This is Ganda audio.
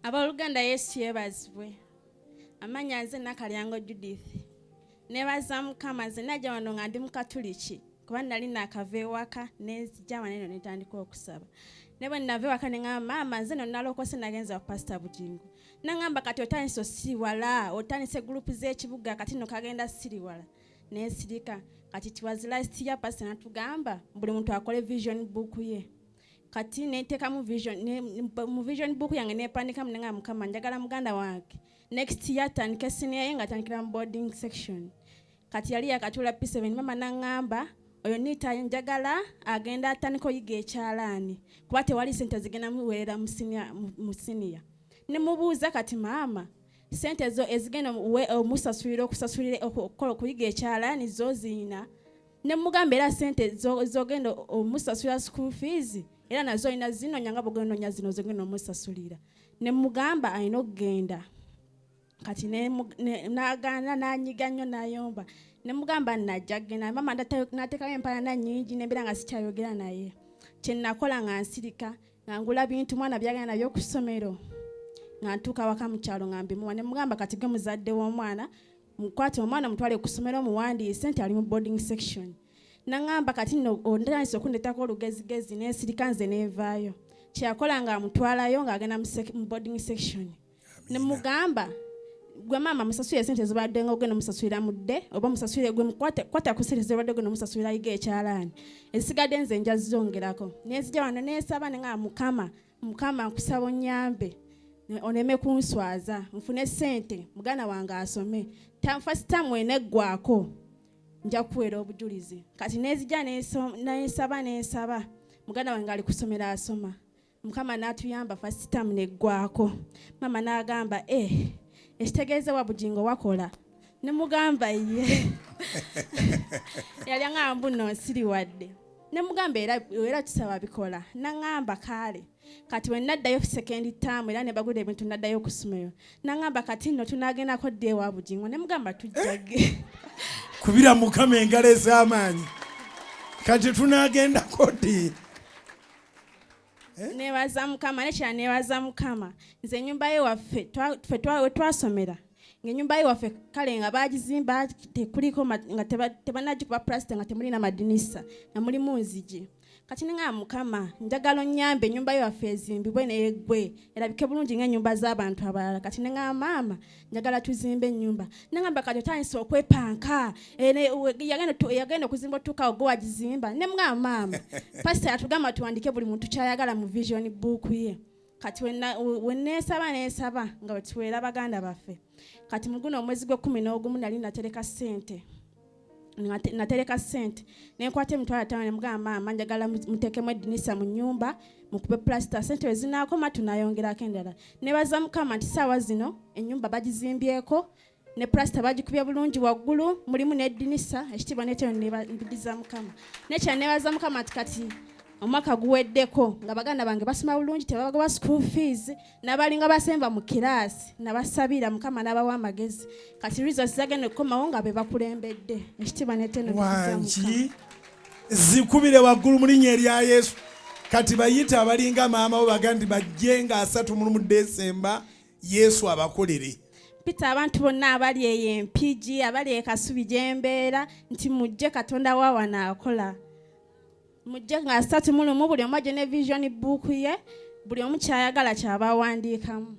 Abooluganda, Yesu yeebazibwe. Amannya nze Nakalyango Judith. Nebaza Mukama. Nze najja wano nga ndi Mukatuliki, kuba nali naakava ewaka nenzija wano eno netandika okusaba. Ne bwe nava ewaka ne ŋŋamba maama, nze no nalokose, nagenza wa Pasita Bugingo. Naŋŋamba, "Kati otandise osiriwala, otandise gurupu z'ekibuga, kati no kagenda siriwala." Nensirika. Kati it was last year, pasita natugamba buli muntu akole vision book ye. Kati nenteekamu vision mu vision book yange, nepandikamu nenga, "Mukama, njagala muganda wange next year atandike senior ye nga atandikira mu boarding section." Kati yali yakatuula P7. Mama naŋŋamba, "Oyo Niita njagala agenda atandika oyiga ekyalaani, kuba tewali sente zigenda muweerera mu senior." Ne mubuuza, "Kati maama, sente zo ezigenda omusasulira okusasulira okukola okuyiga ekyalaani zo ziina?" Ne mugamba, "Era sente zogenda omusasulira school fees era nazo olina zinonya nga bwogenda ononya zino zogenda omusasulira." Ne mugamba alina okugenda. Kati n'agaana, n'anyiga nnyo, n'ayomba. Ne mugamba najja kugenda. Mama n'ateekayo empalana nnyingi, nembeera nga sikyayogera naye. Kye nakola nga nsirika, nga ngula bintu mwana byagenda nabyo ku ssomero, nga ntuuka waka mu kyalo nga mbimuwa. Ne mugamba, "Kati gwe muzadde w'omwana, mukwate omwana mutwale ku ssomero, muwandiise nti ali mu boarding section." Naŋŋamba, "Kati nno ontandise okundetako olugezigezi." Nensirika nze nenvaayo. Kyeyakola nga amutwalayo ng'agenda mu boarding section. Ne mugamba, "Gwe maama, musasulire sente zibadde nga ogenda omusasulira mudde, oba musasulire gwe mukwate kwata ku sente zibadde ogenda omusasulira ayiga ekyalaani, ezisigadde nze nja zongerako." Nenzija wano nensaba ne nga, "Mukama, Mukama, nkusaba onnyambe oneme kunswaza, nfune sente muganda wange asome. First term eneggwako nja kukuweera obujulizi." Kati nenzija nensaba, nensaba, muganda wange ali kusomera asoma. Mukama n'atuyamba, first term neggwako. Mama n'agamba, "Eh, ekitegeeza wa Bugingo wakola." Ne mugamba ye yali aŋŋamba mbu nsiriwadde. Ne mugamba era tusaba bikola. Naŋŋamba kaale. Kati bwe naddayo second term era ne bagula ebintu, naddayo ku ssomero, naŋŋamba, "Kati nno tunagendako ddi ewa Bugingo?" Ne mugamba tujjage. Kubira Mukama engalo ez'amaanyi. Kati tunagendako ddi? Nebaza Mukama. Nekyala nebaza Mukama, nze ennyumba ye waffe ffe we twasomera, ng'ennyumba ye waffe kale nga bagizimba tekuliko nga tebanagikuba plasita, nga temulina madinisa, nga mulimu nzigi. Kati neŋŋamba, "Mukama, njagala onnyambe ennyumba ye waffe ezimbibwe neggwe erabike bulungi ng'ennyumba z'abantu abalala." Kati neŋŋamba maama, "Njagala tuzimbe ennyumba." Neŋŋamba, "Kati otandise okwepanka. Eh, yagenda okuzimba otuuka gwe wagizimba." Ne mugamba, "Maama, pasita yatugamba tuwandike buli muntu kyayagala mu vision book ye." Kati we neesaba, neesaba nga wetuweera baganda baffe. Kati mu guno omwezi gw'e11 nali natereka ssente. Natereka ssente, nenkwata 500,000, ne mugamba, "Maama, njagala muteekemu edinisa mu nnyumba, mukube plasita, ssente we zinaakoma tunayongerako endala." Nebaza Mukama nti saawa zino ennyumba bagizimbyeko ne plasita, bagikubye bulungi waggulu, mulimu n'edinisa. Ekitiibwa nekyo mbidiza Mukama. Nekyala nebaza Mukama nti kati omwaka guweddeko nga baganda bange basoma bulungi, tebabagoba school fees. N'abalinga basemba mu kiraasi nabasabira, Mukama n'abawa amagezi. Kati results zagenda okukomawo nga be bakulembedde. Ekitiibwa neteno. Wangi, zikubire waggulu mu linnya erya Yesu. Kati bayite abalinga maama bo baga nti bajje nga 31 Desemba, Yesu abakolere. Mpita abantu bonna abali eyo Empigi, abali e Kasubi gyembeera, nti mujje, Katonda wa wano akola. Mujje nga 31, buli omu ajje ne vision book ye, buli omu kyayagala kyaba awandiikamu.